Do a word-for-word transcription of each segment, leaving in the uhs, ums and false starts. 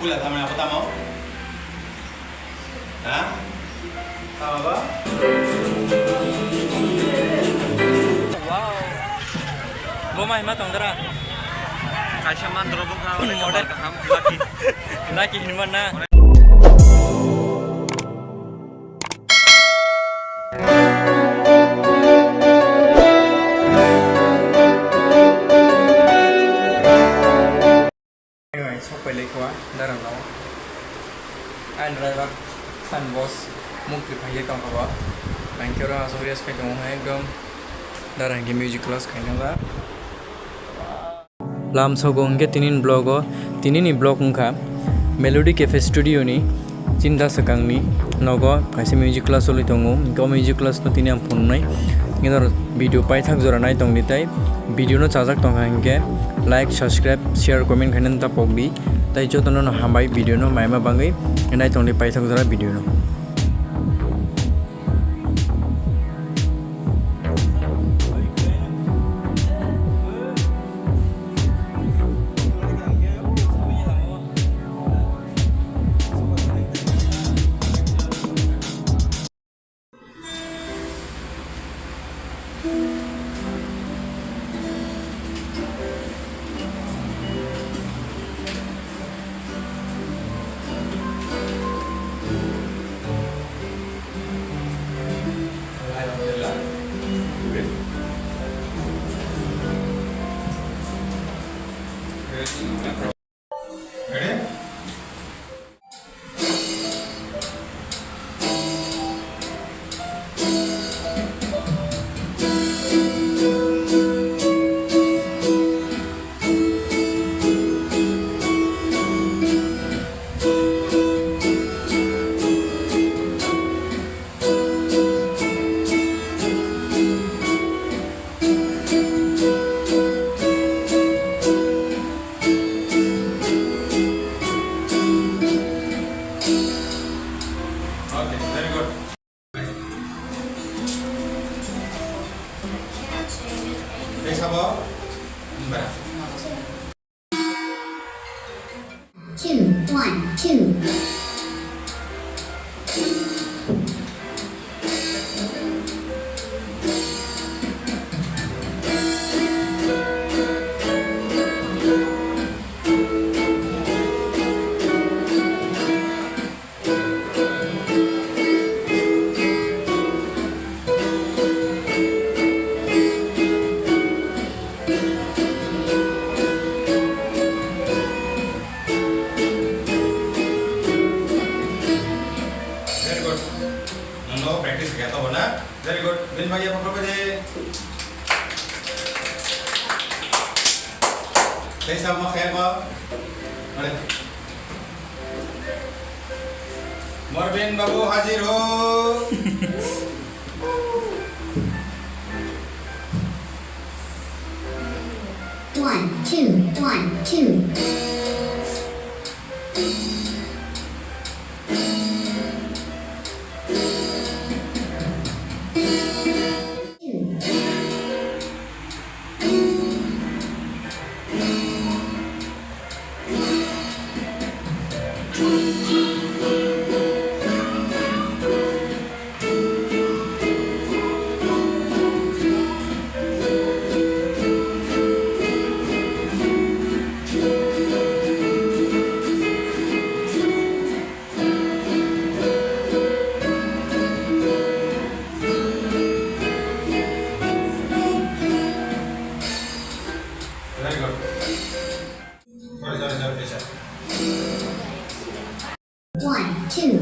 Tamo, tamo. Ha? Tamo ba? Wow. Bo mai ma tong dara. Kaisa man doro bokha, model. Model kaham, lucky. Lucky hinma na. Ai, sok pai lai kho, darang no. Ai, driver, san boss, muk twi phai tong kha bo. Nang khe oro aswk rest khai tongo hai, ekdom darang khe music class khaina ba. Lam sogo hwnkhe tinin vlog o, tinini vlog wngkha Melody Cafe Studio ni chinta swkangni nogo kaisa music class choli tongo. Hwnkhe o music class no tini ang phunuknai. Hwnkhe norok video paithak jora nai tongdi tei video no chajak tongkha hwnkhe like, subscribe, share, comment khaina ta pokdi. Tei jotono no hambai video no maima bagwi nai tongdi paithak jora video no. Ready? Okay, very good. Tei sabo? Bara. Two, one, two. Very good. Nono practice kaya to bona. Very good. Bin bagi apa apa je? Tei sama kaya apa? Mare. Morbin Babu hajir ho. One, two, one, two. Very good. Sorry, sorry, sorry, teacher. One, two.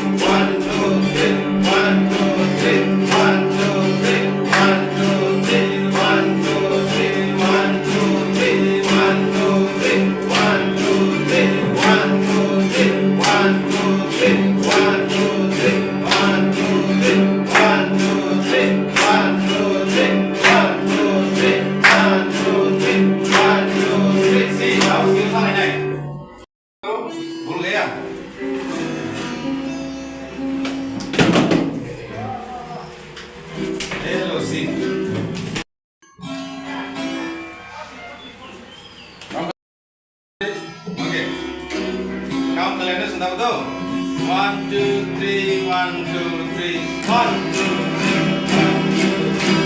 Bul gaya. Hello, si. Okay. Count kalaina sunda betul. One, two, three, one, two, three, one, two, three, one, two, three.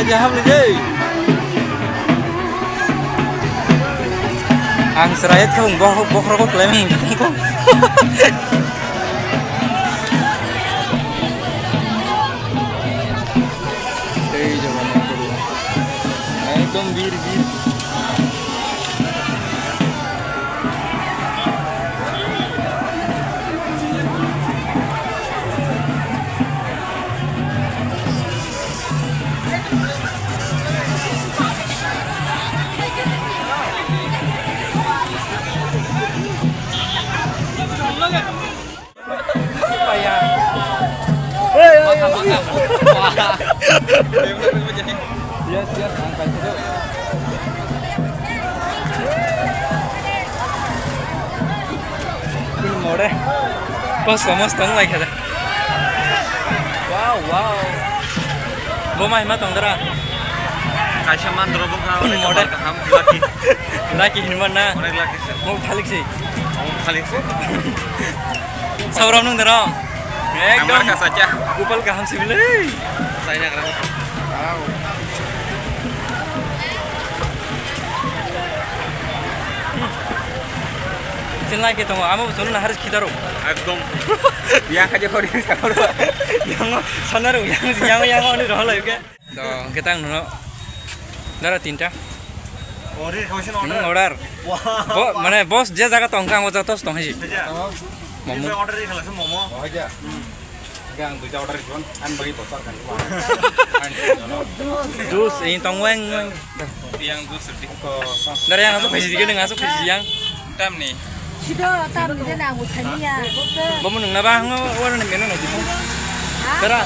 Ya, habli jai. Ang serai thung boh-, bohrok ko klem. Ei jaga ekdom bir, bir. Yes, yes, ang kaisa do. Ini more. Kos, kos, tong lai kada. Wow, wow. Bo mai ma tong dara. Kaisa mandro bo ka, ini more. Kaham, lucky. Lucky hinma na. Onek lucky se. Mo thalik si. Mo thalik se. Sauram nung dara. Ekdom. Amar kasa cha. Gopal kaham sibile. Saina kara. Wow. Chinlai ke tongo, amo chwngno haris khitaro. Ekdom. Yang khaje khori khitaro. Yang sanaro, yang, yang, yang, ani rohla ke. Do, hwnkhe tang nono. Dara tinta. Order khaosin. Hmm, order. Order. Wah. Bo, mane boss je jaga tongkha, ang o jaga tos tong haji. Aja. Momo. Order khaosin momo. Oh, aja. Hmm. Hwnkhe ang duita order khaikha, ang bagwi boss order khaikha. Juice, ini tong weng, weng. Yang juice di. Ko, ko. Dara yang asuk khaisi dikhe, nang asuk khaisi yang. Tamni. Sido tam de na bo thani ya. Bo mo nungna ba hango oro ni menu na jipung. Ha? Tara,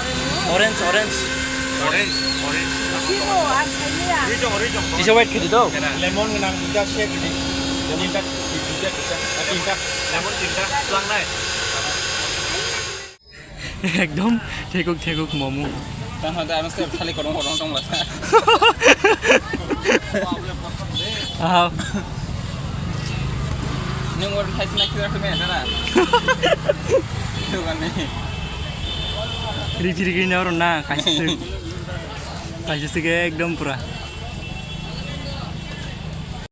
orange, orange. Orange, orange. Sibo ang thani ya. Rijong, rijong. Kisa white khidi do. Lemon nang duita shake di. Lemon ta, duita, duita. Tinta. Lemon tinta. Tuang nai. Ekdom thekuk thekuk momo. Tang hada ano se thali korong korong tong lasa. Aha. Nung or khai sina kira tu me dara. Tu kan ni. Rigi rigi ni oro na kaisa se. Kaisa se ke ekdom pura.